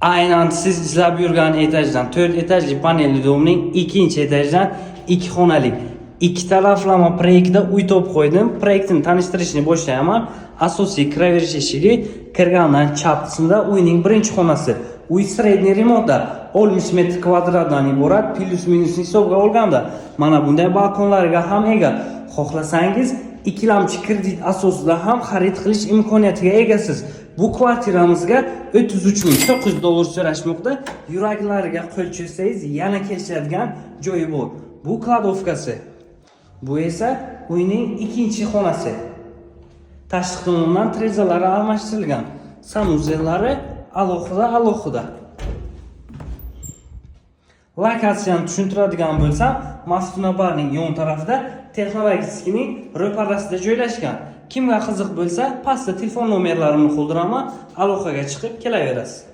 Aynan siz izlab yurgan etajdan, 4 etajli panelli дом ning ikkinchi etajidan ikki xonali, ikki taraflama proyektda uy topib qo'ydim. Proyektini tanishtirishni boshlayman. Asosiy kiraverish eshigi, kirgandan chap qismida uyning birinchi xonasi. Uy средний remontda, 60 metr kvadratdan iborat, plyus minusni hisobga olganda. Mana bunday balkonlarga ham ega. Xohlasangiz, ikkilamchi kredit asosida ham xarid qilish imkoniyatiga egasiz. Bu kvartiramizga 33 900 dollar so'rashmoqda. Yuraklariga qo'l cho'zsangiz, yana kelishadigan joyi bor. Bu кладовка si. Bu esa uyning ikkinchi xonasi. Tashqi tomondan derazalari almashtirilgan. Санузел lari alohida alohida. Lokatsiyani tushuntiradigan bo'lsam, Maftunabarning yon tarafida, Texnologический ning ro'parasida joylashgan. Kimga qiziq bo'lsa, pastda telefon nomerlarimni qoldiraman, aloqaga chiqib kelaverasiz.